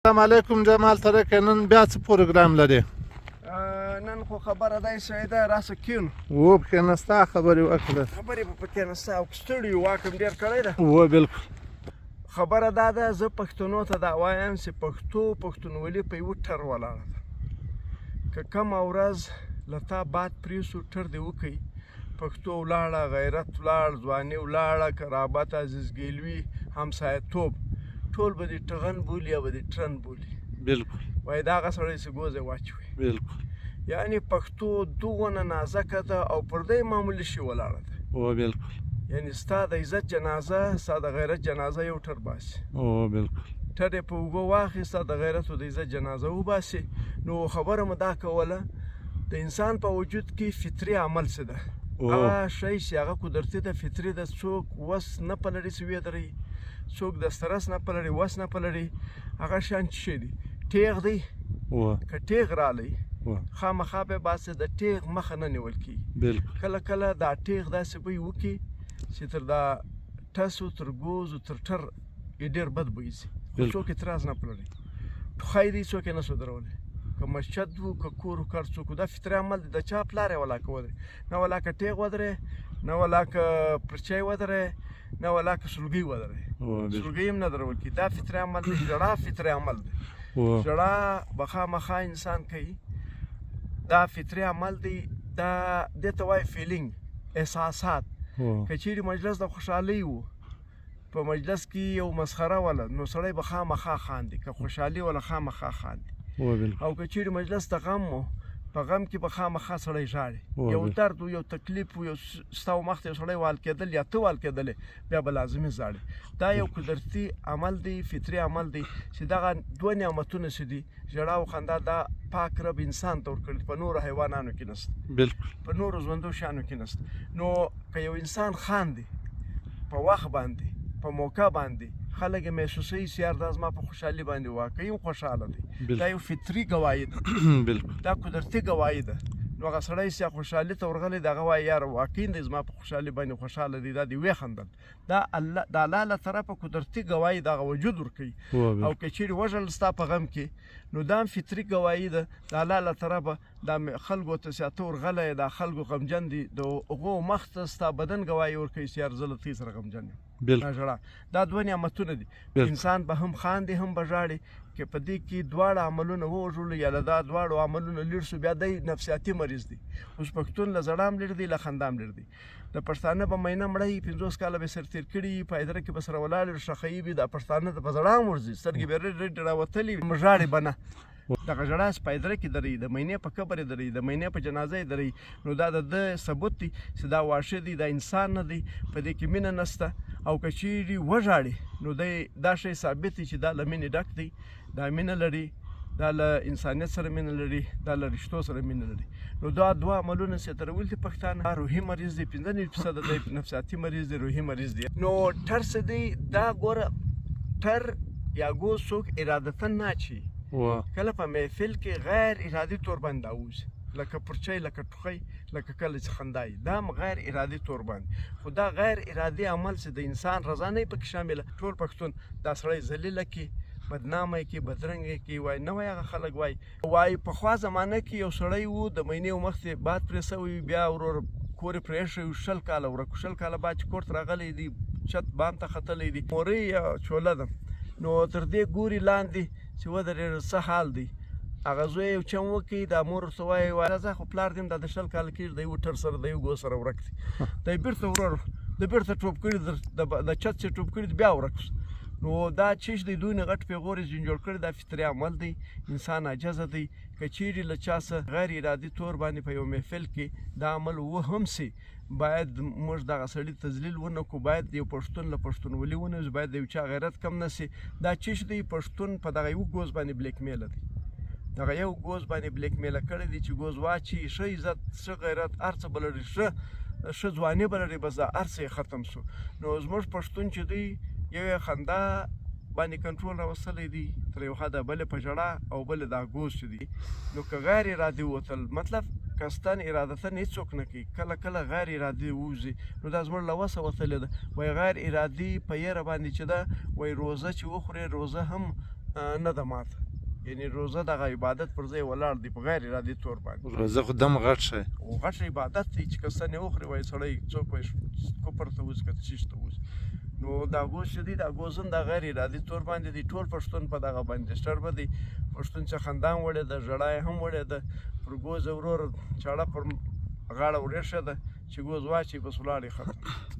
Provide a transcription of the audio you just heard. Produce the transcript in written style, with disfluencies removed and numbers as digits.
السلام علیکم جمال ترکه، نن بیا څه پروګرام لرې؟ نن خو خبره دای شوې ده، راسه کینو. و کښېنستا، خبرې وکړه. خبرې به په کښېنستا او ستړي یو، واک هم ډېر کړی ده. و بالکل. خبره دا ده، زه پښتنو ته دا وایم چې پښتو پښتونولي په یوه ټر ولاړه ده. که کومه ورځ له تا باد پرې سو، ټر دې وکړي، پښتو ولاړه، غیرت ولاړ، ځواني ولاړه، قرابت، عزیزګیلوي، همسایتوب، ټول به دې ټغن بولي او به دې ټرن بولي. بالکل. وایي دا هغه سړی چې ګوزی واچوي. بالکل. یعنی پښتو دونه نازکه ده او پر دې معمولي شي ولاړه ده. و بالکل. یعنی ستا د عزت جنازه، ستا د غیرت جنازه یو ټر باسي. و بالکل. ټر یې په اوږو واخیسته، د غیرت او د عزت جنازه وباسي. نو خبره مو دا کوله، د انسان په وجود کې فطري عمل څه ده؟ هغه شی چې هغه قدرتي ده، فطري ده، څوک وس نه پلري چې ویې دروي، څوک د سترس نه پلري، وس نه پلري. هغه شیان څه شی دي؟ ټیغ دی. که ټیغ رالی، خامخا به باسي، د ټیغ مخه نه نیول کېږي. بالکل. کله کله دا ټیغ داسې بوی وکړي چې تر دا ټسو، تر ګوزو، تر ټر یې ډېر بد بوی سي، خو څوک اعتراض نه پلري. ټوخی دی، څوک یې نه سو درولی، که مسجد وو، که کور و، که هر څوک. دا فطري عمل دی، د چا پلار یې ولا که ودرې نه، ولا که ټیغ ودرې نه، ولا که پرچی ودرې نه، ولا که سلګۍ ودرې، سلګۍ هم نه درول کېږي. دا فطري عمل دی. ژړا فطري عمل دی. ژړا به خامخا انسان کوي، دا فطري عمل دی. دا دې ته وایي feeling، احساسات. که چیرې مجلس د خوشحالۍ وو، په مجلس کې یو مسخره وله، نو سړی به خامخا خاندي. که خوشحالي وله، خامخا خاندي. او که چیرې مجلس د غم وو، په غم کې به خامخا سړی ژاړي. یو درد و، یو تکلیف و، یو ستا و مخته یو سړی وال کېدل یا ته وال کېدلې، بیا به لازمي ژاړي. دا یو قدرتي عمل دی، فطري عمل دی، چې دغه دوه نعمتونه چې دي، ژړا او خندا، دا پاک رب انسان ته ورکړي، په نورو حیوانانو کې نشته. بالکل. په نورو ژوندو شیانو کې نشته. نو که یو انسان خاندي په وخت باندې، په موقع باندې، خلک یې محسوسوي چې یار دا زما په خوشحالي باندې واقعي هم خوشحاله دی. دا یو فطري ګواهي ده. بالکل. دا قدرتي ګواهي ده. نو هغه سړی چې خوشحالي ته ورغلی، دغه وایي یار واقعي دی زما په خوشحالي باندې خوشحاله دی، دا دی وخندل. دا الله، د الله له طرفه قدرتي ګواهي دغه وجود ورکوي. او که چیرې وژل ستا په غم کې، نو دا هم فطري ګواهي ده د الله له طرفه. دا خلکو ته چې ته ورغلی، دا خلکو غمجن دي، د هغو مخ ته ستا بدن ګواهي ورکوي چې یار زه له تی سره غمجن یم. بالکل. دا ژړا، دا دوه نعمتونه دي. انسان به هم خاندي هم به ژاړي. که په دې کې دواړه عملونه ووژلو یا له دا دواړو عملونو لیر سو، بیا دی نفسیاتي مریض دی. اوس پښتون له ژړا هم لیر دی، له خندا هم لیر دی. د پښتانه به مینه مړه وي، 50 کاله به سر تېر کړي وي، په هدیره کې به سره ولاړ وي، ښخوي به. دا پښتانه ته په ژړا هم ورځي، سترګې به یې رډ رډ راوتلې وي، ژاړي به نه. دغه ژړا چې په هدیره کې دروي، د مینې په قبر یې دروي، د مینې په جنازه یې دروي، نو دا د ده ثبوت دی چې دا واښه دی، دا انسان نه دی، په دې کې مینه نشته. او که چیرې وژاړي، نو دی دا شی ثابت دی چې دا له مینې ډک دی، دا مینه لري، دا له انسانیت سره مینه لري، دا له رشتو سره مینه لري. نو دا دوه عملونه چې درول دي، پښتانه روحي مریض دی، 95% دی نفسیاتي مریض دی، روحي مریض دی. نو ټر څه دی؟ دا ګوره، ټر یا ګوز څوک ارادتاً نه اچوي. کله په محفل کې غیر ارادي تور باندې راوځي، لکه پرچی، لکه ټوخی، لکه کله چې خندا وي، دا هم غیر ارادي تور باندې. خو دا غیر ارادي عمل چې د انسان رضا نه پکې شامله، ټول پښتون دا سړی ذلیله کړي، بدنامه یې کړي، بدرنګ یې کړي، وایي نه وایي هغه خلک وایي. وایي پخوا زمانه کې یو سړی و، د مینې و مخ ته باد پرې سوی وي، بیا ورور کور یې پرېښی و، 20 کاله ورک و. 20 کاله بعد چې کور ته راغلی دی، چت بام ته ختلی دی، مورۍ یا چوله ده، نو تر دې ګوري لاندې چې ودرېږه څه حال دی. هغه زوی یو چم وکړي، دا مور ورته وایي، وایي راځه خو پلار دې هم دا د 20 کاله کېږي د یو ټر سره، د یو ګو سره ورک دی. دی بېرته ورور د بېرته ټوپ کړي، د چت چې ټوپ کړي، بیا ورک شو. نو دا چیش دی، دوی نه غټ پیغور یې ځینې جوړ کړی، دا فطري عمل دی، انسان عاجزه دی. که چیرې له چا څخه غیر ارادي تور باندې په یو محفل کې دا عمل وهم سي، باید موږ دغه سړي تذلیل ونه کړو، باید یو پښتون له پښتونولي ونه وځي، باید د یو چا غیرت کم نه سي. دا چیش دی، پښتون په دغه یو ګوز باندې بلیک میله دی، دغه یو ګوز باندې بلیک میله کړی دی چې ګوز واچي، ښه عزت، ښه غیرت، هر څه به لري، ښه ځواني به لري، بس دا هر څه یې ختم سو. نو زموږ پښتون چې دی، یو یې خندا باندې کنټرول راوستلی دی تر یو حده، بل یې په ژړا او بل یې دا ګوز چې دی. نو که غیر ارادي ووتل، مطلب قصداً ارادتاً هیڅوک نه کوي، کله کله غیر ارادي ووځي، نو دا زموږ له وسه وتلې ده. وایي غیر ارادي په یره باندې چې ده، وایي روزه چې وخورې، روزه هم نه ده ماته. یعنی روزه دغه عبادت پر ځای ولاړ دی په غیر ارادي تور باندې. روزه خو دم غټ شی. او غټ عبادت دی چې که څه نه وخوري وایي سړی څوک وایي کفر ته وځي که څه ته وځي. نو دا ګوز چې دی دا ګوز هم د غیر ارادي تور باندې دی. ټول پښتون په دغه باندې ډسټرب دی. پښتون چې خندان وړی ده، ژړا یې هم وړې ده، پر ګوز ورور چاړه پر غاړه ورېښه ده چې ګوز واچوي بس ولاړ یې ختم.